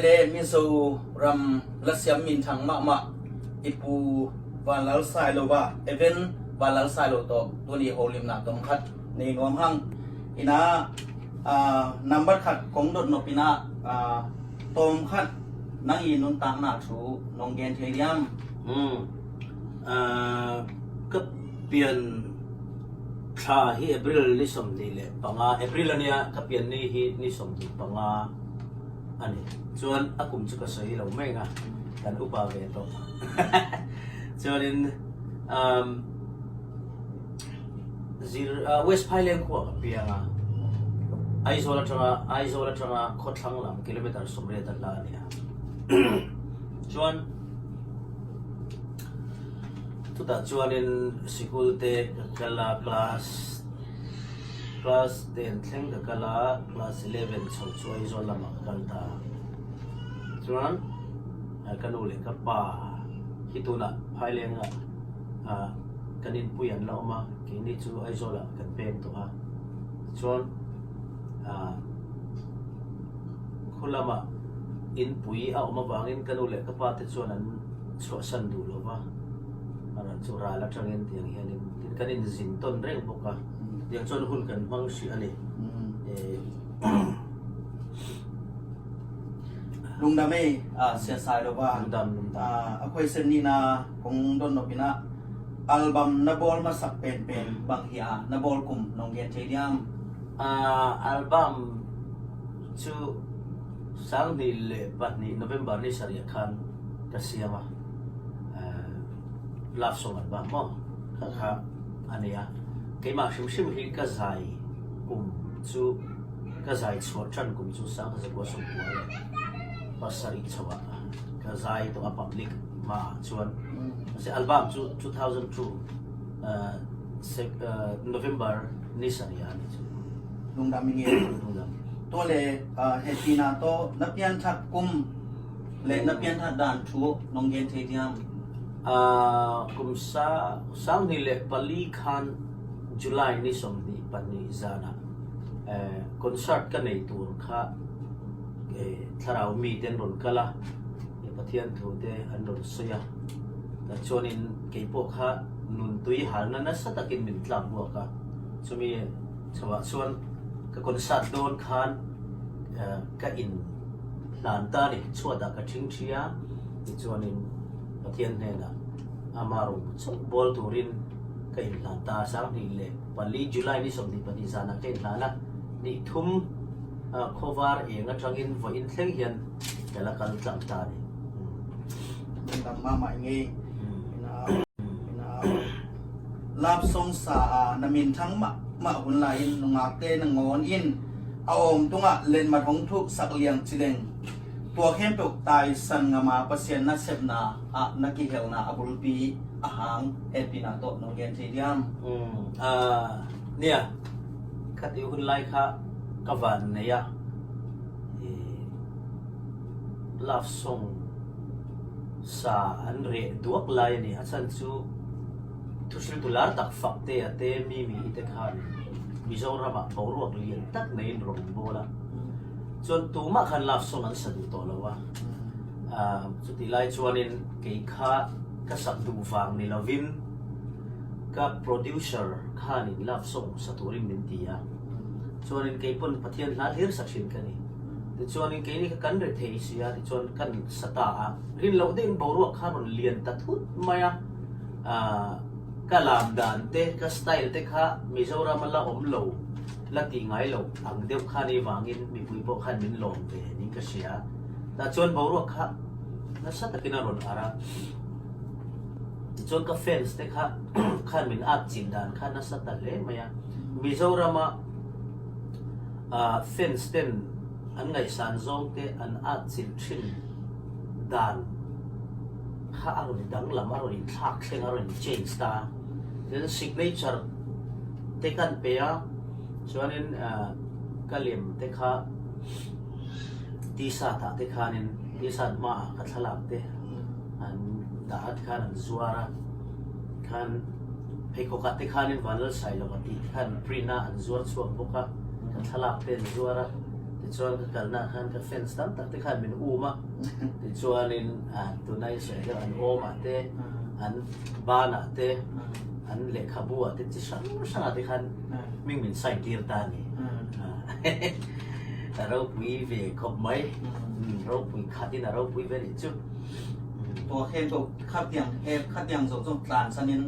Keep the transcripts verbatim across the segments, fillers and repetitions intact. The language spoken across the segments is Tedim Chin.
Le Mizoram lasiam minthang mahmah i pu Vanlal Sailo ba, Evan Vanlal Sailo tawh tuni holimna tawm khat nei nuam hang. Ina, ah, nambat khat kong dot nop ina, ah, tawm khat nang i nuntakna thu nong gen thei diam? Hmm. Ah, ka pian thla hi April ni sawmnih le panga, April a nia ka pian ni hi ni sawmnih panga a ni. Chuan a kum chu ka sawi lo mai nga, kan upa ve tawh. Chuanin, um, zir, ah, West Phailenkhuh ka piang a, Aizawl aṭanga, Aizawl aṭanga khawthlang lam kilometer sawmriat a hla a nia. Chuan chutah chuanin sikul te ka kal a, class, class ten thleng ka kal a, class eleven chho chu Aizawl lamah ka kal ta. Chuan, ah, ka nu leh ka pa hi tunah Phailengah, ah, kan inpui an la awm a, keini chu Aizawlah kan pem tawh a. Chuan, ah, khulamah inpui a awm avangin ka nu leh ka pate chuan an chhuahsan duh lo va, a ran chu ral aṭangin tiang hianin, tin kan inzin tawn reng bawk a. Mm. Tiang chuan hun kan hmang hrih a ni. Mm. Eh, Lungdam ei, ah, Sia Sailo va. Lungdam, lungdam. Ah, a question nihna kong dot nop ina, album na bawl masak penpen bang hi a, na bawl kum nong gen thei diam? Ah, album chu sang hnih leh pahnih November ni sarih khan ka siam a. Ah, love song album maw? Kha, kha a ni a. Keimah hrim hrim hi ka zai kum chu, ka zai chhuah ṭan kum chu sang khat zakua sawmkua leh pasarih chhoah ka zai tawh a, public hmaah chuan. Mm. Album chu two thousand two, ah, Sep-, ah, November ni sarih a ni chu. Lungdam i nge. Lungdam. Tua leh, ah, hehpihna tawh na pianthak kum leh na pianthak dan thu nong gen thei diam? Ah, kum sa-, sang hnih leh pali khan July ni sawmhnih pahnih zanah, eh, concert ka nei tur kha, eh, thlarau mite an rawn kal a, eh, Pathian thute an rawn sawi a. Tah chuanin kei pawh kha nun tui halna nasa takin min tlak buak a. Chumi chhoah chuan ka concert dawn khan, eh, ka inhlan ta ni, chhuatah ka ṭhingṭhi a. Tichuanin Pathian hnenah ama rawng chauh bawl turin ka inhlan ta. Sang hnih leh pali July ni sawmhnih pahnih zanah ka inhlan a, nih thum, ah, khawvar eng aṭangin vawiin thleng hian ka la kal tlang ta ni. Lungdam mahmah i ngei. Hmm. Ina, ina, love song sa a na minthang mahmah hun laiin nungakte nangawn in a awm tungah letmat hong thuhsak liang chi leng, tua khempeuh taisan ngam a, Pasian nasepna ah na kihelna a bulpi a hang hehpihna tawh nong gen thei diam? Hmm. Ah, nia, khat i hun lai kha ka vannei a, eh, love song sa an reh duak lai a ni. A chhan chu thuhriltu lar tak fakte a te, Mimi te khan Mizoramah boruak lian tak neiin rawn bawl a. Chuan tumah khan love song an sa duh tawh lo a. Ah, chutih lai chuanin kei kha ka sak duh vang ni lovin, ka producer khanin love song sa turin min ti a. Chuanin kei pawn Pathian hla hlir sak ṭhin ka ni. Tichuanin keini kha kan reh thei si a, tichuan kan sa ta a. Rin loh deuhin boruak kha rawn lian ta thut mai a. Ah, ka lam dan te, ka style te kha Mizoram a la awm lo, la tih ngai lo ang deuh kha ni vangin mipui pawh khan min lawm ve niin ka hria. Tah chuan boruak kha nasa takin a rawn arh a. Tichuan ka fans te kha khan min at chilh dan kha nasa ta hle mai a. Mizorama, ah, fans ten an ngaihsan zawng te an at chilh ṭhin dan kha a rawn danglam, a rawn inthlak thleng, a rawn change ta. Then signature te kan pe a, chuanin, ah, ka lem te kha T-shirt ah te khanin, T-shirt hmaah ka thlalak te an dah a, ti khan an zuar a, khan pheikhawkah te khanin Vanlal Sailo a tih khan print a an zuar chhuak bawk a, ka thlalak te an zuar a. Tichuan ka kalna khan ka fans tamtak te khan min um a. Tichuanin, ah, tunai suai deuh an awm ah te, mm, an ban ah te, mm, an lehkhabu ah te, chi hrang hrang ah te khan, mm, min min sai tir ta ni. Mm. Ah. A ropui ve khop mai. Mm. Mm, ropui khat in a ropui ve ni chu. Mm. Tua khempeuh khat tiang, he khat tiang zawh zong tlansan in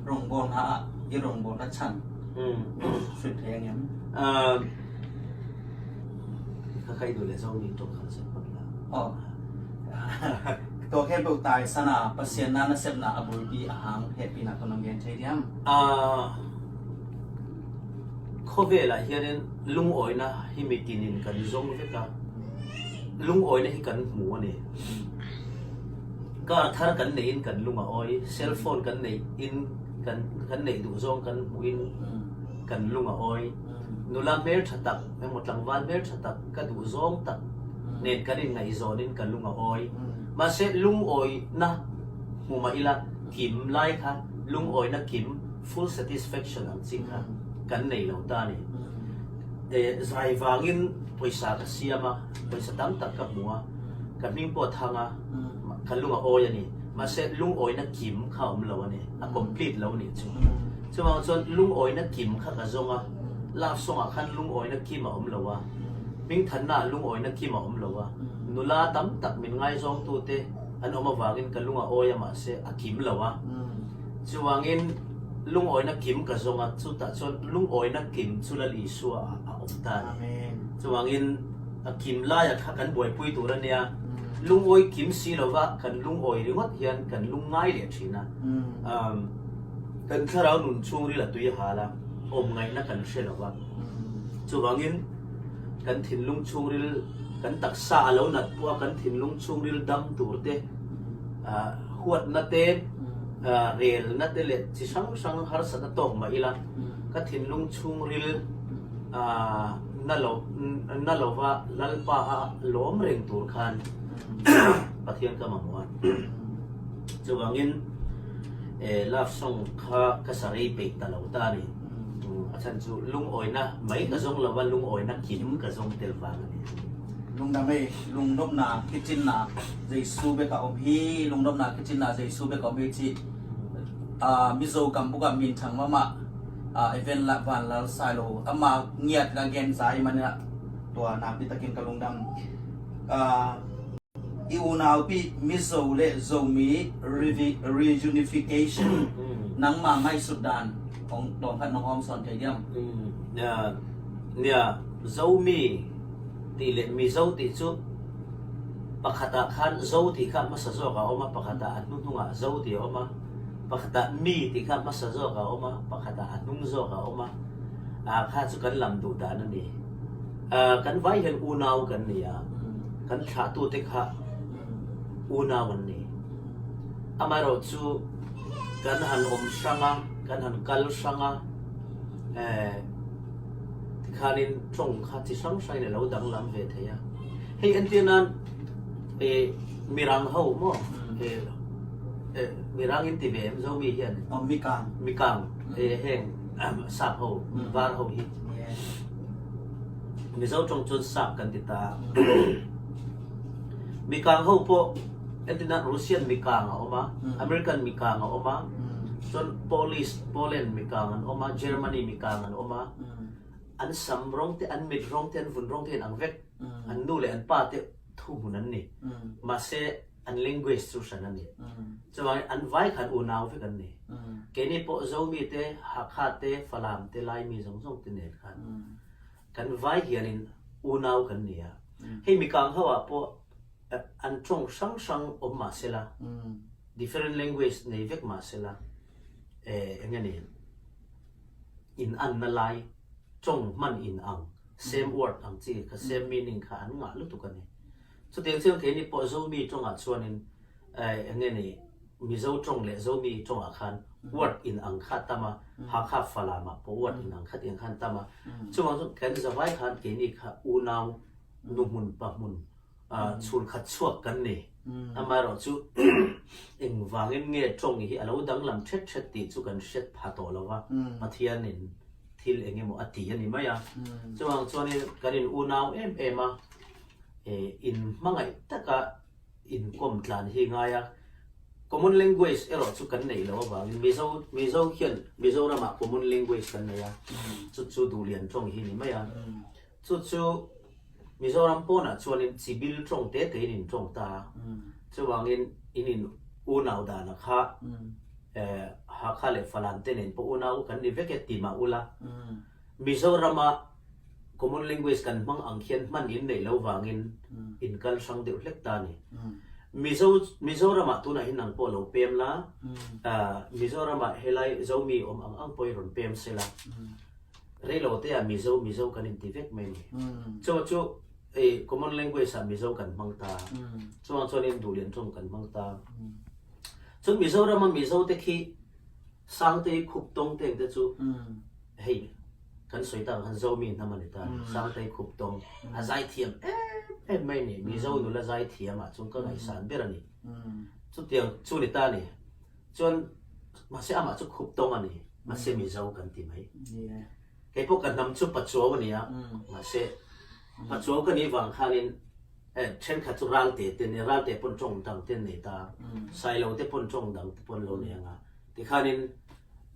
rongbawlna ah i rongbawlna chan. Mm. Sui thei ang em? Ah, Ka kai duh le zong ni tawh khan sep pak la. Oh. Tua khempeuh taisan a, Pasian na nasepna a bulpi a hang hehpihna tawh nong gen thei diam? Ah, khawvel ah hianin lungawina hi mitinin kan zong vek a, lungawina hi kan hmu a ni. Car thar kan nei in kan lung a awi, cell phone kan nei in kan, kan neih duh zawng kan hmu in, mm, kan lung a awi. Mm. Nula hmel ṭha tak, emaw tlangval hmel ṭha tak ka duh zawng tak, mm, nen kan inngaihzawn in ka lung a awi. Mm. Mahse, lungawina hmu mah ila, kim lai kha, lungawina kim, full satisfaction ang cih kha, mm, kan nei lo ta ni. Mm. Eh, zai vangin pawisa ka siam a, pawisa tam tak ka hmu a, mm, ka hming pawh a thang a, mm, ka lung a awi a ni. Mahse, lungawina kim kha om lo a ni, a, mm, complete lo ni chu. Mm. Chuvang chuan lungawina kim kha ka zong a, mm, love song ah khan lungawina kim a om lo a. Mm. Hmingthanna ah lungawina kim a om lo a. Mm. Nula tam tak min ngaizawngtute an awm avangin ka lung a awi a, mahse, a kim lo a. Mm. Chuvangin lungawina kim ka zong a, chutah chuan lungawina kim chu Lal Isua ah a awm ta ni. Amen. Chuvangin a kim laia kha kan buaipui tur a nia. Mm. Lungawi kim si lova, kan lungawi ringawt hian kan lungngai leh ṭhin a. Mm. Um, kan thlarau nun chhungril a tui a hal a, awm ngaihna kan hre lo a. Mm. Chuvangin kan thinlung chhungril, kan taksa a lo nat pawh a, kan thinlung chhungril dam tur te, ah, huatna te, mm, ah, relna te leh chi hrang hrang harsatna tawk mah ila, mm, ka thinlung chhungril, ah, na lo, na lova Lalpa a lawm reng tur khan, mm, Pathian ka mamawh a. Mm. Chuvangin, eh, love song kha ka sa rei peih ta lo ta ni. Mm. Mm, a chhan chu lungawina mai ka zong lo a, lungawina kim ka zong tel vang a ni. Lungdam ei, lungnopna kicinna Jesu bek a awm hi, lungnopna kicinna Jesu bek a awm hi chi. Ah, Mizo gam buk ah minthang mahmah, ah, Evan Vanlalsailo, ama ngiat in a gen zai man a, tua nakpi takin ka lungdam. Ah, I unaupi Mizo leh Zomi revi-, reunification, mm, nangma ngaihsut dan hong tawm khat nong hawm sawn thei diam? Mm, nia, nia, Zomi tih leh Mizo tih chu pakhatah khan Zo tih kha hmasa zawk a awm a, pakhatah a hnuhnungah Zo tih a awm a, pakhatah Mi tih kha hmasa zawk a awm a, pakhatah a hnung zawk a awm a, a kha chu kan lam duh dan a ni. A, kan vai hian unau kan ni a, mm, kan thlahtute kha, mm, unau an ni. Amaherawhchu kan han awm hrang a, kan han kal hrang a, eh, tikhanin ṭawng kha chi hrang hrangin a lo danglam ve thei a. Hei, entir nan, eh, Mirang ho maw? Mm. Eh, eh, Mirang in ti ve em, Zomi hian? Oh, Mikang. Mikang. Mm. Eh, heng, um, Sap ho, mm, Var ho hi. Yes. Mizo ṭawng chuan Sap kan ti ta. Mm. Mikang ho pawh, entir nan Russian Mikang a awm a, mm, American Mikang a awm a, mm, chuan Polish, Poland Mikang an awm a, Germany Mikang an awm a. Mm. An sam rawng te, an mit rawng te, an vun rawng te an ang vek. Mm. An nu leh an pa te thuhmun an ni. Mm. Mahse, an language chu hran a ni. Mm. Chuvangin an vai khan unau vek an ni. Mm. Keini pawh Zomi te, Hakha te, Falam te, Laimi zawng zawng te nen khan, mm, kan vai hianin unau kan ni a. Mm. Hei Mikang ho ah pawh, eh, an ṭawng hrang hrang awm mah sela, mm, different language nei vek mah sela, eh, eng nge ni, in an na lai, ṭawng hman in ang, same, mm, word ang chi kha, same, mm, meaning kha an ngah lutuk a ni. Chutiang chuan keini pawh Zomi ṭawngah chuanin, eh, eng nge ni, Mizo ṭawng leh Zomi ṭawngah khan, mm, word in ang kha tam a, mm, Hakha Falamah pawh word, mm, in ang kha tiang khan tam a. Mm. Chuvang chuan kan zavai khan keini kha unau, mm, nuhmun pahmun, ah, mm, chhul khat chhuak kan ni. Mm. Amaherawhchu, engvangin nge ṭawng hi a lo danglam ṭhet ṭhet tih chu kan hriat pha tawh lo va. Mm. Pathianin thil eng emaw a ti a ni mai a. Chuang chuan in kan in unau em em a, eh, in hmangaih taka in kawm tlan hi ngai a. Common language erawh chu kan neih lo avangin Mizo, Mizo hian Mizoramah common language kan nei a. Chu chu duhlian ṭawng hi ni mai a. Chu chu Mizoram pawnah chuan in chibil ṭawng te te in in ṭawng ta a. Chuvangin in in unau danah kha, eh, Hakha leh Falam te nen pawh unau kan ni vek e ti mah ula. Mizorama common language kan hmang ang khian hman in neih lo vangin in kal hrang deuh hlek ta ni. Mizo, Mizoramah tunah hi nang pawh lo pem la, ah, Mizoramah helai Zomi awm ang ang pawh i rawn pem sela. Rei lo te ah Mizo, Mizo kan in ti vek mai ni. Chu chu, eh, common language ah Mizo kan hmang ta. Chuang chuan in duhlian ṭawng kan hmang ta. Chun Mizorama Mizo te khi Sangtei Khuptawng te te chu, hei, kan sawi tak khan Zomi hnam a ni ta ni. Sangtei Khuptawng a zaithiam em em mai ni. Mizo nula zaithiam ah chuan ka ngaihsan ber a ni. Chutiang chu ni ta ni. Chuan mahse amah chu Khuptawng a ni. Mahse Mizo kan ti mai. Kei pawh ka hnam chu Pachuau a ni a. Mahse Pachuau ka nih vang khanin, eh, ṭhenkhat chu Ralte te ni, Ralte pawn ṭawng dang te nei ta, Sailo te pawn ṭawng dang te pawn lo nei anga. Tikhanin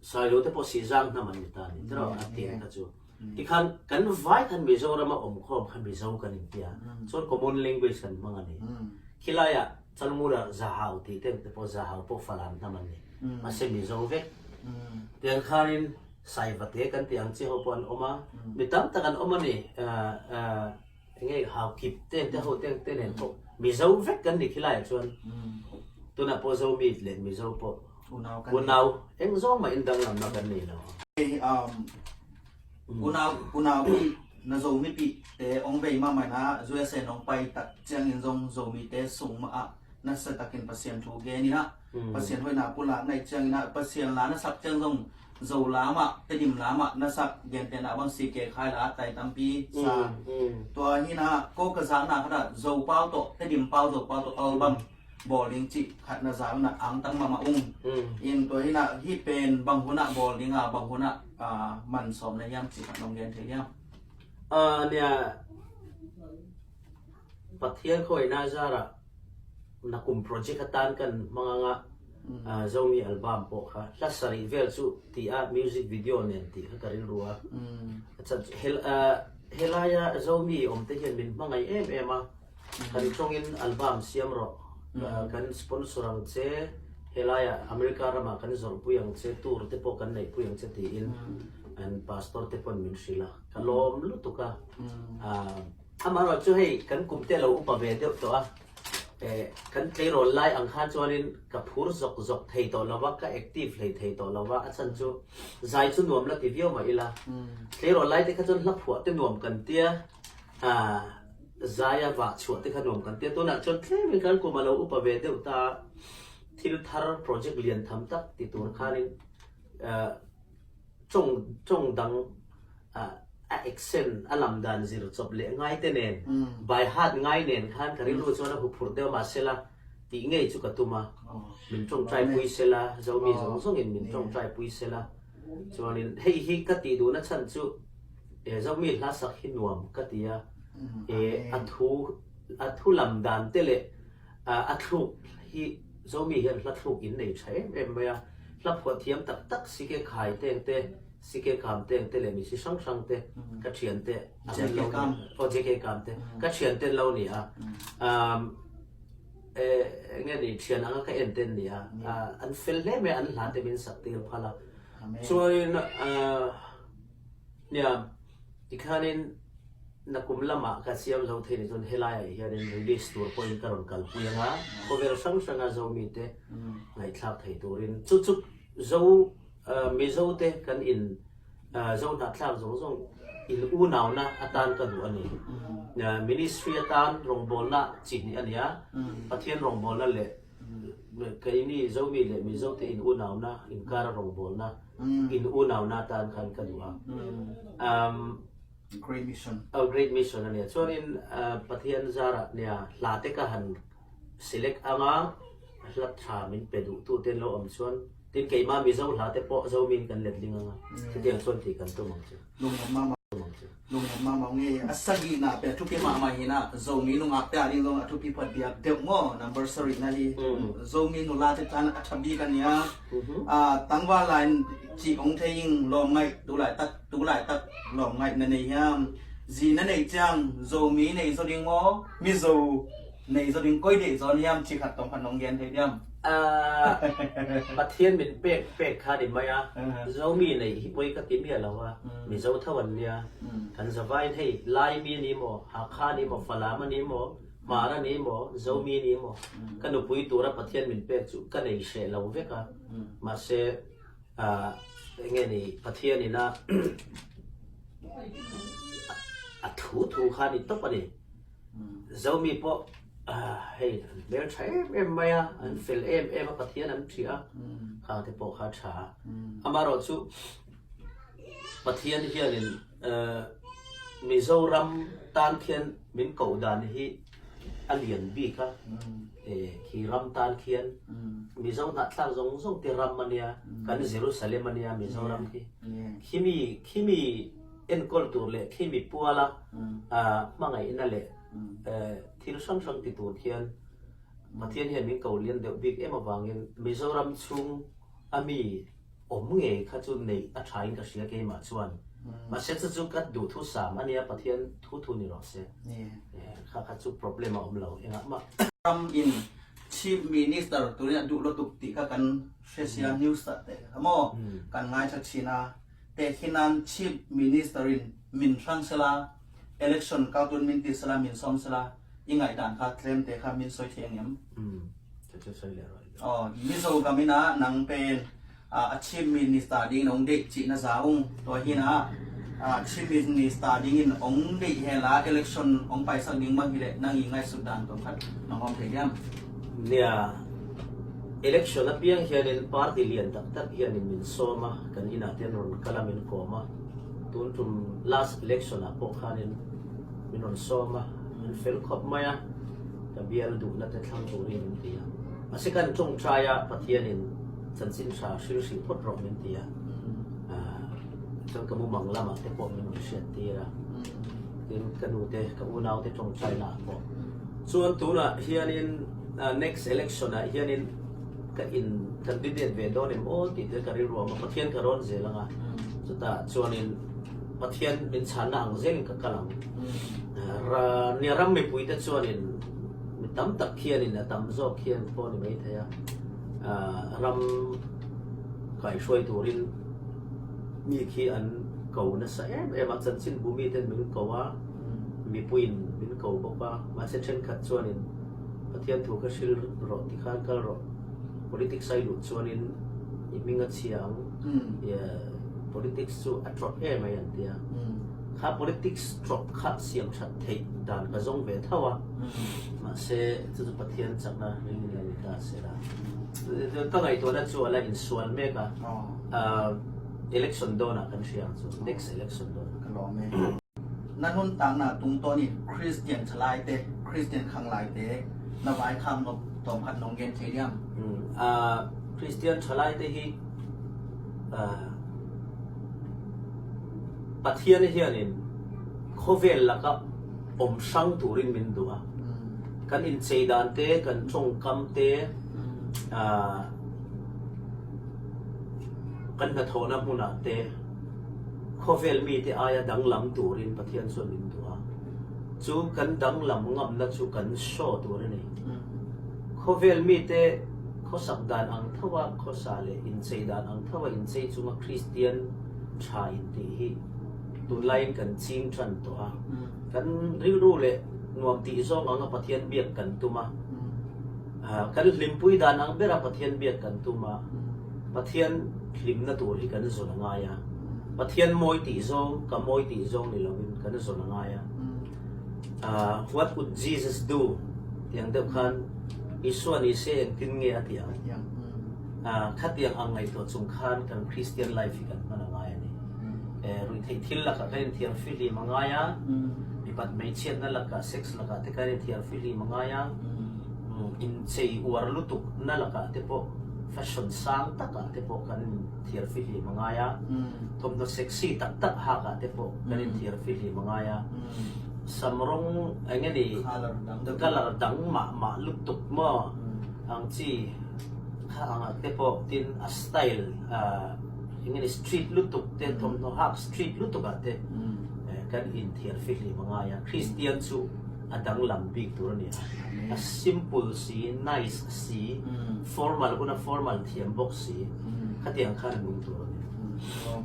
Sailo te pawh Sihzang hnam an ni ta ni, tiraw a tiang kha chu. Tikhan kan vai khan Mizorama awm khawm kha Mizo kan intia. Chuan common language kan hmang a ni. Khilaiah Chalmura Zahau tih teng te pawh Zahau pawh Falam hnam an ni. Mahse Mizo vek. Tiang khanin Saiva te kan tih ang chi ho pawh an awm a. Mi tam tak an awm a ni. Ah, ah, eng nge Haukip te, te ho teng te nen pawh Mizo vek kan ni khilaiah chuan. Tunah pawh Zomi leh Mizo pawh unau kan ni. Unau eng zawng mah in danglamna kan nei lo. Hei, um, unau, unau pi na Zomi pi te awng bei mah mah na U S A nong pai tak chiangin zawng Zomi te sung mah ah nasa takin Pasian thu gen in a, Pasian hoihna pulak na ih chiangin a, Pasian la na sak chiang zawng Zo lamah, Tedim lamah na sak, gentehna bang C K Khai la tai tampi sa. Tua hi na, ko ka zakna khat ah Zo pau tawh, Tedim pau, Zo pau tawh album bawl ding cih khat na zakna ang tam mahmah ung. In tua hi na, hi pen bang hunah bawl ding a, bang hunah, ah, man sawm na hiam cih khat nong gen thei hiam? Ah, nia, Pathian khawi na zarah na kum project atan kan hmang anga, ah, Zomi album pawh kha hla sarih vel chu ti a music video nen tih kha ka rilru a. A chan chu hel-, ah, helaia Zomi awmte hian min hmangaih em em a. Kan ṭawngin album siam rawh, ah, kan sponsor ang che, helaia America ramah kan zawrhpui ang che, tour te pawh kan neihpui ang che tiin an pastor te pawn min hrilh a. Ka lawm lutuk a. Ah, Amaherawhchu hei, kan kumte lo upa ve deuh tawh a. Eh, kan tleirawl lai ang khan chuanin ka phur zawk zawk thei tawh lo va, ka active hlei thei tawh lo va, a chhan chu zai chu nuam la ti viau mah ila. Tleirawl lai te kha chuan hla phuah te nuam kan tia, ah, zai a vah chhuah te kha nuam kan tia. Tunah chuan tlemin kan kum a lo upa ve deuh ta, thil thar project lian tham tak ti tur khanin, ah, ṭawng, ṭawng dang, ah, a accent, a lam dan zir chawp leh ngai te nen, by heart ngai nen khan ka rilru chuan a huphurh deuh mah sela, tih ngei chu ka tum a. Min ṭawngṭaipui sela, Zomi zawng zawngin min ṭawngṭaipui sela. Chuanin hei hi ka tih duhna chhan chu, eh, Zomi hla sak hi nuam ka ti a. Eh, a thu, a thu lam dan te leh, a, a thluk hi Zomi hian hla thluk in nei ṭha em em mai a. Hla phuah thiam tak tak C K Khai teng te, C K Kam teng te leh mi si hrang hrang te, ka ṭhiante, a J K lo Kam. Aw, J K Kam te, ka ṭhiante lo ni a. Um, eh, enge ni, ṭhian anga ka en ten ni a. Ah, an fel hle mai, an hla te min sak tir phal a. Chuanin, ah, nia, tikhanin na kum lamah ka siam zo thei ni chuan helaiah hianin release tur pawhin ka rawn kalpui anga, cover hrang hranga Zomi te ngaihthlak thei turin chu chu Zo, ah, Mizo te kan in, ah, Zo hnahthlak zawng zawng in unauna atan ka duh a ni. Ah, ministry atan rawngbawlna chih ni a nia, Pathian rawngbawlna leh keini Zomi leh Mizo te in unauna, inkara rawngbawlna, in unauna atan khan ka duh a. Um, Great Mission. Oh, Great Mission a nia. Chuanin, uh, Pathian zarah nia, hla te ka han select anga, hlat tha min pe duh tu ten lo om chuan, tin keima Mizo hla te pawh Zomi in kan let ding anga. Chutiang chuan tih kan tum ang chu. Lungdam mahmah. Lungdam mahmah nge. A sagihna pen a thupi mahmah hi na, Zomi nungak te a ding zong a thupi phot biak deuh maw, number sarihna hi. Zomi nula te tan a tha bik a nia. A, tangval line chi ong thei ing, lawm ngaih, tulai tak, tulai tak lawm ngaih na nei hiam? Zi na nei chiang Zomi nei zaw ding maw, Mizo nei zaw ding, koi deih zaw hiam, chi khat tawm khat nong gen thei diam? Ah, Pathian min pek pek kha ni mai a. Zomi nei hi poi ka ti miah lo a. Mizo tho an nia. Kan zavai thei, Laimi ni maw, Hakha ni maw, Falam a ni maw, Hmar a ni maw, Zomi ni maw, ka nupui tura Pathian min pek chu ka nei seh lo vek a. Mahse, ah, eng nge ni, Pathian in a, a thu thu kha ni tawp a ni. Zomi pawh, ah, hei, an hmel ṭha em em mai a, an fel em em a, Pathian an ṭih a, kha te pawh kha ṭha. Amaherawhchu Pathian hianin, eh, Mizoram tan khian min koh dan hi a lian bik a. Eh, khi ram tan khian Mizo hnahthlak zawng zawng te ram a nia, kan Jerusalem a nia Mizoram khi. Khimi, khimi enkawl tur leh khimi puala, ah, hmangaihna leh, eh, thil hrang hrang ti tur khian Pathian hian min ko lian deuh bik em avangin Mizoram chhung a mi awm ngei kha chu neih a ṭhain ka hria keimah chuan. Mahse, chu chu ka duhthusam a nia, Pathian thu thu ni rawh se. Eh, kha kha chu problem a awm lo engah mah. Ram in Chief Minister turin a duh lutuk tih kha kan hre sia, news ah te kha maw? Kan ngaithla ṭhin a. Tehkhin nan Chief Minister in min hrang sela, election kal tun min ti sela, min sawm sela, i ngaihdan kha tlem te kha min sawi thei ang em? Chu chu sawi leh rawh. Aw, Mizo gam in a nang pen, ah, a Chief Minister dingin hong deih chih na za ung. Tua hi in a, ah, Chief Minister dingin hong deih hela election hong paisak ding bang hi leh nang i ngaihsut dan tawm khat nang hawm thei diam? Nia, election apiang hianin party lian tak tak hianin min sawm a, kan inah te an rawn kal a, min kawm a. Tun ṭum last election ah pawh khanin min rawn sawm a, min fel khawp mai a, ka bial duhna te thlang turin min ti a. Mahse, kan ṭawngṭai a, Pathianin chanchin ṭha hrilh hrih phawt rawh min ti a. Ah, chuan ka mumang lamah te pawh min rawn hriattir a. Tin, ka nu te, ka unau te ṭawngṭaina ah pawh. Chuan tunah hianin, ah, next election ah hianin ka in candidate ve dawn em aw tih te ka rilruah a, Pathian ka rawn zel anga. Chutah chuanin Pathian min chhanna ang zelin ka kal ang. Ah, ra-, nia ram mipui te chuanin mi tam tak khianin a tam zawk khian pawh ni mai thei a. Ah, ram kaihruai turin mi khi an ko nasa em em a, chanchinbu miten min ko a, mipuiin min ko bawk a, mahse, ṭhenkhat chuanin Pathian thu ka hril rawh ti khan kal rawh, politics a i lut chuanin i hming a chhia ang, politics chu a ṭawt em mai an ti a. Kha politics ṭawt kha siam ṭhat theih dan ka zawng ve tho a. Mahse, chu chu Pathian chakna ringin la ni ta sela. Ka ngaihtuahna chu a la insual mek a. Ah, election dawnah kan hria ang chu, next election dawnah. Ka lawm e. Na nuntakna tungtawnin Christian ṭhalai te, Christian khanglaite na vaikhak nop tawm khat nong gen thei diam? Ah, Christian ṭhalai te hi, ah, Pathian hianin khawvel laka awm hrang turin min duh a. Kan inchei dan te, kan ṭawngkam te, ah, kan hnathawhna hmunah te, khawvel mite aia danglam turin Pathian chuan min duh a. Chu kan danglam ngamna chu kan show tur a ni. Khawvel mite khawsak dan ang tho a khawsa leh inchei dan ang tho a inchei chunga Kristian ṭha intih hi tunlaiin kan ching ṭan tawh a. Kan rilru leh nuam tih zawng anga Pathian biak kan tum a. Ah, kan hlimpui dan ang bera Pathian biak kan tum a. Pathian hlimna tur hi kan zawn a ngai a. Pathian mawi tih zawng, ka mawi tih zawng ni loin kan zawn a ngai a. Ah, "What would Jesus do?" tiang deuh khan, "Isua ni se engtin nge a tiang?" Ah, khatiang ang ngaihtuah chung khan kan Christian life hi kan hman a ngai a ni. Eh, ruih theih thil lakah kan inthiar fihlim a ngai a. Mipat meichhiatna lakah, sex lakah te kan inthiar fihlim a ngai a. In cei uar lutuk na lakah te pawh, fashion sang takah te pawh kan in thiarfihlim a ngai a. Thawmhnaw sexy taktak hakah te pawh kan in thiarfihlim a ngai a. Samrawng eng e ni, color dang mahmah lutuk maw? Ang ci kha angah te pawh tin a style, eng e ni, street lutuk te, thawmhnaw hak street lutuk ah te kan in thiarfihlim a ngai a. Khristian cu a danglam bik tur a ni a. A simple si, nice si, formal hun a formal thiam bawk si, khatiang khan a nung tur a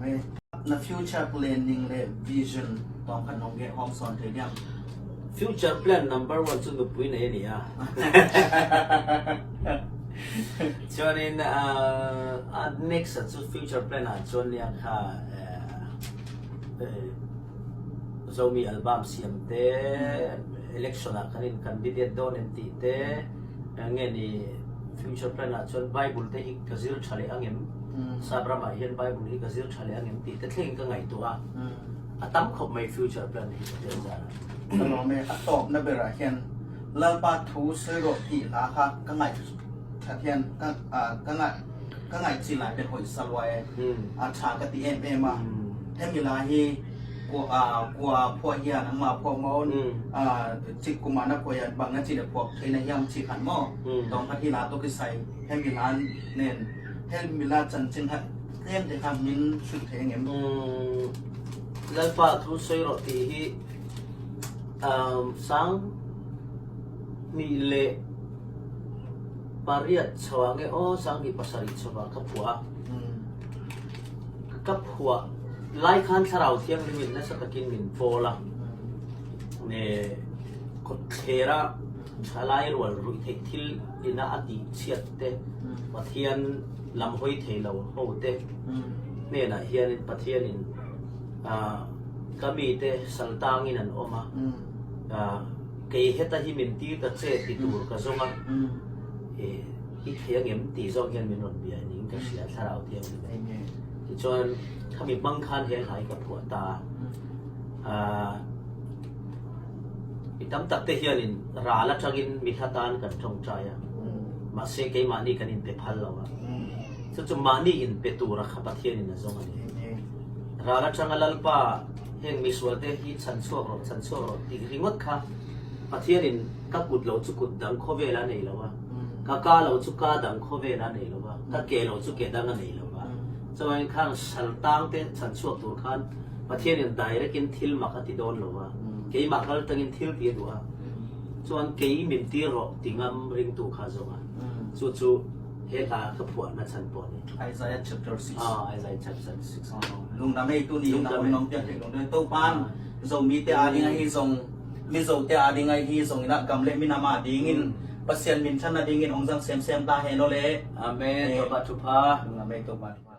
ni. Na future planning le vision tawng khat nong geh hawm sawn thei diam? Future plan number one cu nupui nei a ni a. Chuanin a next a cu future plan ah chuan nia kha Zomi album siam te, election ah kan in candidate dawn em tih te, nge ni, future plan ah chuan Bible te hi ka zir ṭha leh ang em, Sabram ah hian Bible hi ka zir ṭha leh ang em tih te thlengin ka ngaihtuah a. A tam khawp mai future plan hi ka tel zan a. Ka lawm e, a tawpna berah hian Lalpa thu sawi rawh tih hla kha ka ngaih ṭhat hian ka, ka ngaih, ka ngaih chi lai pen hoih sa lua e. A ṭha ka ti em em a. Hemi lai hi kua, kua phuah hian, angmah phuah maw, cik kuma na phuah hian bang na chi le phuak theihna hiam chi khan maw? Tawng khat hi la tawh kisai hemi la nen, hemi la chanchin khat tlem te kha min hril thei ang em? Lalpa thu sawi rawh tih hi, sang hnih leh pariat chho ang e aw, sang hnih pasarih chho ah ka phuah a. Ka phuah lai khan Thlarau Thianghlimin nasa takin min pawl a. Ne, kawtthler a, a lai rual ruih theih thil ina a tihchhiat te, Pathian lam hawi thei lo ho te hnenah hianin Pathianin, ka mite saltangin an awm a, kei heta hi min tir ta che ti tur ka zong a. I thei ang em ti zawng hian min rawn bia ning ka hria, Thlarau Thianghlim. Tichuan khami hmang khan he lai ka phuah ta. I tam takte hianin ral aṭangin mi hla tan kan ṭawngṭai a. Mahse, keimahni kan inpe phal lo a. Chu chu mahni inpe tura kha Pathianin a zawng a ni. Ral aṭanga Lalpa, heng misualte hi chhanchhuak rawh, chhanchhuak rawh tih ringawt kha Pathianin ka kut lo chu kut dang khawvela nei lo a, ka ka lo chu ka dang khawvela nei lo a, ka ke lo chu ke dang a nei lo a. Chuan khang saltangte chhanchhuak tur khan Pathianin direct in thil mak a ti dawn lo a, keimah kal aṭangin thil ti a duh a. Chuan kei min tir rawh ti ngam ringtu kha zong a. Chu chu he hla ka phuahna chhan pawh ni. Isaiah chapter six. Ah, Isaiah chapter six. Lungdam ei, tuni lungdam ei, nong piak theih lungdam ei. Topan Zomite a ding ahi zong, Mizote a ding ahi zong ina gam leh minam a dingin Pasian min ṭhanna dingin hong zang semsem ta hen aw le. Amen. Topa thupha. Lungdam ei, Topa thupha.